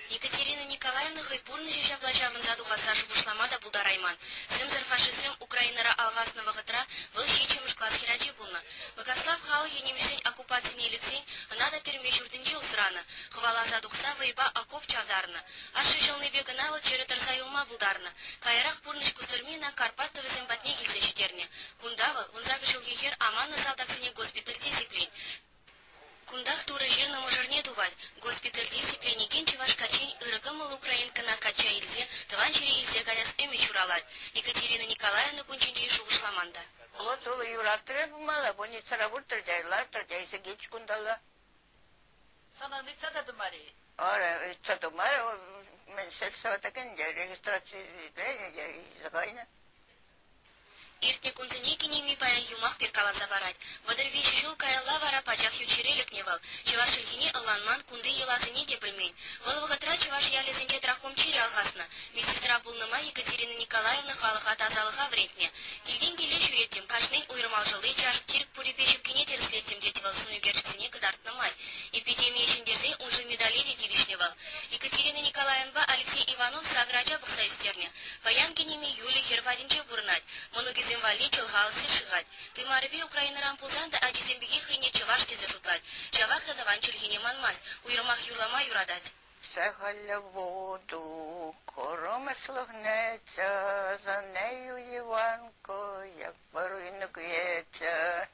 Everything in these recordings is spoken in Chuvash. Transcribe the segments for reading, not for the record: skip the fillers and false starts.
Екатерина Николаевна хӑй пурнӑҫӗ ҫапла ҫаврӑнса тухасса шухӑшлама та пултарайман. Сӗмсӗр фашистсем Украинӑра алхаснӑ вӑхӑтра вӑл ҫиччӗмӗш класс хӗрачи пулнӑ. Мӑкаслав халӑхӗ нимӗҫсен оккупацине лексен ӑна та тӗрме ҫуртӗнче усранӑ, хӑваласа тухса вӑйпа окоп чавтарнӑ. Ашшӗ ҫӑлнипе кӑна вӑл чӗрӗ тӑрса юлма пултарнӑ. Каярах пурнӑҫ кустӑрми ӑна Карпат тӑвӗсем патнех илсе ҫитернӗ. Кунта вӑл 18 ҫулхи хӗр аманнӑ салтаксене госпитальте сиплет. Кунтах Турӑ ҫырнӑ мӑшӑрне тупать. Госпитальте сипленекен чӑваш каччин ырӑ кӑмӑл украинкӑна качча илсе тӑван ҫӗре илсе каяс ӗмӗт ҫуралать. Екатерина Николаевна кун ҫинчен шухӑшламан та. Вот вӑл юратрӗ пулмалла, больницӑра выртрӗ те, лартрӗ те, илсе килчӗ кунталла. Сана ыйтса та тӑмарӗ-и? Ара, ыйтса тӑмарӗ, мӗн сельсовета кӗнӗ, регистрациленӗ те илсе кайнӑ. Иртнӗ кунсене кинеми паян юмах пек каласа парать. 33 ҫул каялла вара пачах ют ҫӗре лекнӗ вӑл. Чӑваш чӗлхине ӑнланман, кунти йӑласене те пӗлмен. Вӑл вӑхӑтра чӑваш ялӗсенче трахом чирӗ алхаснӑ. Медсестра пулнӑ май Екатерина Николаевна халӑха тасалӑха вӗрентнӗ. Килтен киле ҫӳреттӗм, кашнин уйрӑм алшӑлли, чашӑк-тирӗк пуррипе ҫуккине тӗрӗслеттӗм, тет вӑл сӑнӳкерчӗксене кӑтартнӑ май. Эпидемие ҫӗнтерсен уншӑн медале те тивӗҫнӗ вӑл. Екатерина Николаевнӑпа Алексей Иванов сакӑр ача пӑхса ӳстернӗ. Паян кинеми Юля хӗр патӗнче пурӑнать, мӑнукӗсем валли чӑлха-алси ҫыхать. Тымарӗпе Украинӑран пулсан та ачисем пекех хӑйне чӑваш тесе шутлать. Ҫавах та тӑван чӗлхене манмасть, уйрӑмах юрлама юратать. Це воду, коромислогнеться, за нею Іванко, як воруйник в'ється.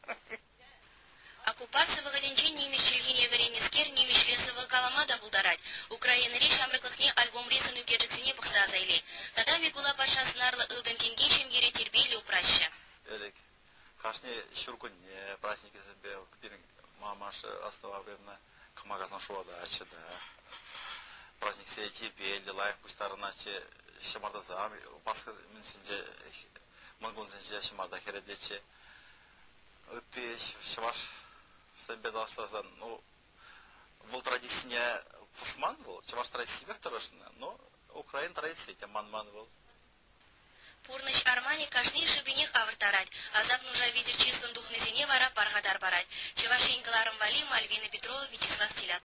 Оккупаци вӑхӑтӗнче нимӗҫ чӗлхине вӗреннӗскер нимӗҫле сӑвӑ калама та пултарать. Украинӑри ҫамрӑклӑхне альбомри сӑнӳкерчӗксене пӑхса аса илет. Тата Микула патша сӑнарлӑ ылтӑн тенке ҫемьере тирпейлӗ упраҫҫӗ. Ӗлӗк кашни ҫуркунне праҫникӗсемпе пирӗн мамашӗ астӑвавӗ кӑмакасан шурататчӗ та. Праҫниксене тирпейлӗ, лайӑх пуҫтарӑнатчӗ, ҫӑмартасам Пасха мӗнсенче, Мӑнкунсенче ҫӑмарта хӗрететчӗ. Ытти чӑвашсемпе танлаштарсан, ну, вӑл традицине пӑсман вӑл, чӑваш традиципех тӑрӑшнӑ, но украин традици те манман вӑл. Пурнӑҫ арманӗ кашни шӑпинех авӑрттарать, асап-нуша витӗр чыслӑн тухнисене вара пархатар парать. Чӑваш Ен кӑларӑм валли Мальвина Петрова, Вячеслав Телят.